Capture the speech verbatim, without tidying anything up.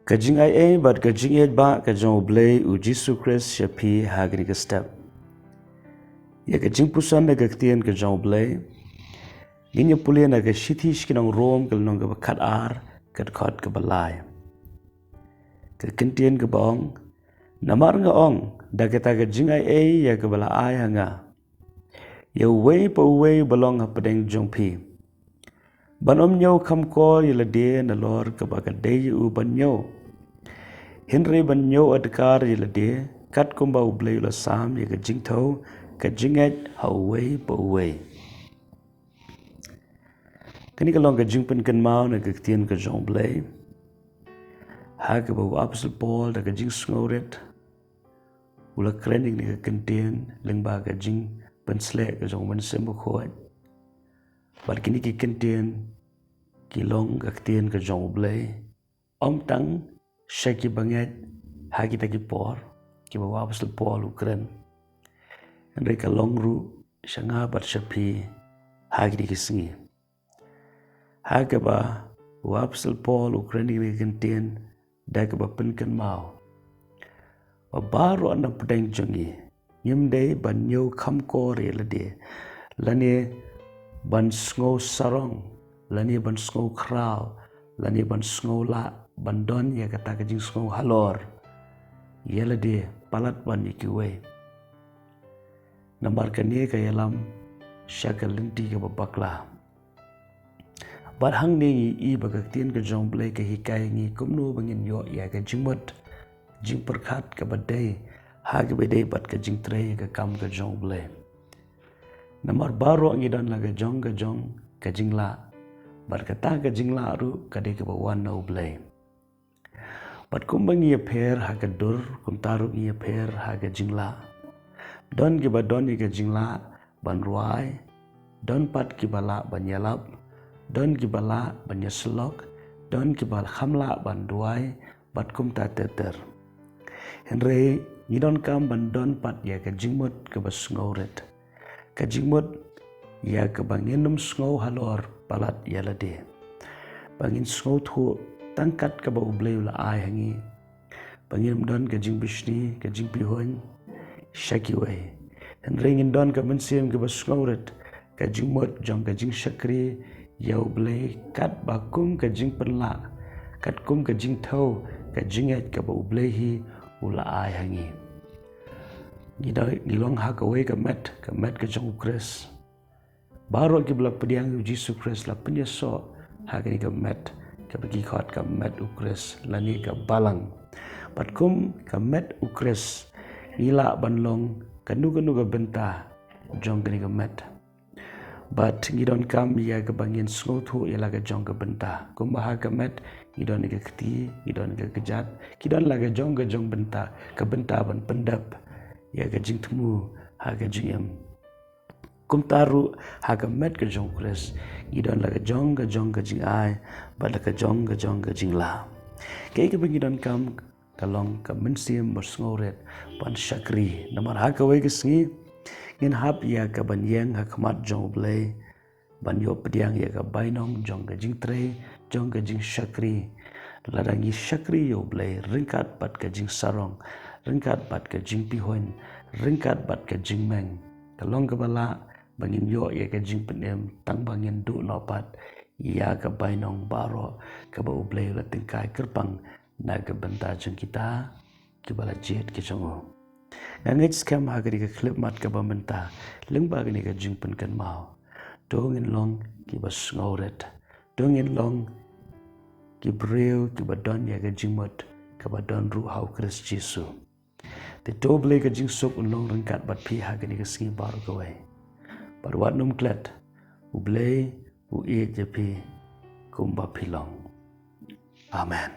Ka jingaiei bad ka jingïeit ba ka jong U Blei U Jisu Khrist sha phi ha kane ka step. Ïa ka jingpuson na ka ktien ka jong U Blei, ngin ïa pule na ka shithi sha ki nong Rom ka lynnong kaba khatar, ka dkhot kaba lai. Ka kyntien kaba ong, namar nga ong, da kata ka jingaiei ïa kaba la ai ha nga, ïa uwei pa uwei ba long hapdeng jong phi, ban ym ñiew kham kor ïa lade nalor kaba ka dei ïa u ban ñiew. Hynrei ban ñiew adkar ïa lade, katkum ba U Blei u la sam ïa ka jingthew, ka jingngeit ha uwei pa uwei. Kane ka long ka jingpynkynmaw na ka ktien ka jong U Blei, ha kaba u Apostol Paul da ka jingsngewrit u la kren ïa kane ka kyntien lyngba ka jingpynsleh ka jong U Mynsiem Bakhuid. Bad kine ki kyntien ki long ka ktien ka jong U Blei, ym tang sha ki bangeit ha kita ki por kiba u Apostol Paul u kren, hynrei ka long ruh sha nga bad sha phi ha kine ki sngi. Ha kaba u Apostol Paul u kren ïa kane ka kyntien da kaba pynkynmaw ba baroh na pdeng jong ngi ngim dei ban ñiew kham kor ïa lade, lane ban sngew sarong, lane ban sngew khraw, lane ban sngew lah ban don ïa kata ka jingsngew halor ïa lade palat ban ïa kiwei. Namar kane ka ïalam sha ka lynti kaba bakla. Bad hangne ngi i ba ka ktien ka jong U Blei ka hikai ngi kumno ba ngin ïoh ïa ka jingmut, jingpyrkhat kaba dei ha kaba dei bad ka jingtrei ka kam ka jong U Blei. Namar baroh ngi don la ka jong ka jong ka jinglah, bad kata ka jinglah ruh ka dei kaba wan na U Blei. Bad kumba ngi ïapher ha ka dur, kumta ruh ngi ïapher ha ka jinglah. Don kiba don ïa ka jinglah ban rwai, don pat kiba lah ban ïalap, don kiba lah ban ïasyllok, don kiba kham lah ban duwai, bad kumta ter ter. Hynrei ngi donkam ban don pat ïa ka jingmut kaba sngewrit. Ka jingmut ïa kaba ngin ym sngew halor palat ïa lade. Ba ngin sngewthuh tang kat kaba U Blei u la ai ha ngi. Ba ngin ym don ka jingbishni, ka jingpihuiñ sha kiwei. Hynrei ngin don ka mynsiem kaba sngewrit, ka jingmut jong ka jingshakri ïa U Blei, katba kum ka jingpynlah, katkum ka jingthew, ka jingngeit kaba U Blei hi u la ai ha ngi. Ngi da, ngi long ha kawei ka met, ka met ka jong U Khrist. Baroh kiba la pdiang ïa U Jisu Khrist la pynïasoh ha kane ka met, kaba ki khot ka met U Khrist, lane ka balang. Bad kum ka met U Khrist, ngi lah ban long kano kano ka bynta jong kane ka met. Bad ngi donkam ïa kaba ngin sngewthuh ïa la ka jong ka bynta. Kumba ha ka met, ngi don ïa ka kti, ngi don ïa ka kjat, ki don la ka jong ka jong bynta, ka bynta ban pyndep ïa ka jingthmu ha ka jingim. Kumta ruh ha ka met ka jong U Khrist, ngi don la ka jong ka jong ka jingai, bad la ka jong ka jong ka jinglah. Kaei kaba ngi donkam ka long ka mynsiem ba sngewrit ban shakri. Namar ha kawei ka sngi ngin hap ïa ka ban ïeng ha khmat jong U Blei, ban ïoh pdiang ïa ka bainong jong ka jingtrei, jong ka jingshakri. Lada ngi shakri ïa U Blei ryngkat bad ka jingsarong, ryngkat bad ka jingpihuiñ, ryngkat bad ka jingmeng, ka long kaba lah ba ngin ïoh ïa ka jingpynim tang ba ngin duh noh pat ïa ka bainong baroh kaba U Blei u la tyngkai kyrpang na ka bynta jong kita kiba la jied ki jong U. Nga ngeit skhem ha kane ka khyllipmat kaba mynta, lyngba kane ka jingpynkynmaw, to ngin long kiba sngewrit, to ngin long ki briew kiba don ïa ka jingmut kaba don ruh ha U Khrist Jisu. Te to U Blei ka jingsuk un long ryngkat bad phi ha kane ka sngi baroh kawei. Bad wat nym klet, U Blei u ïeit ïa phi kumba phi long. Amen.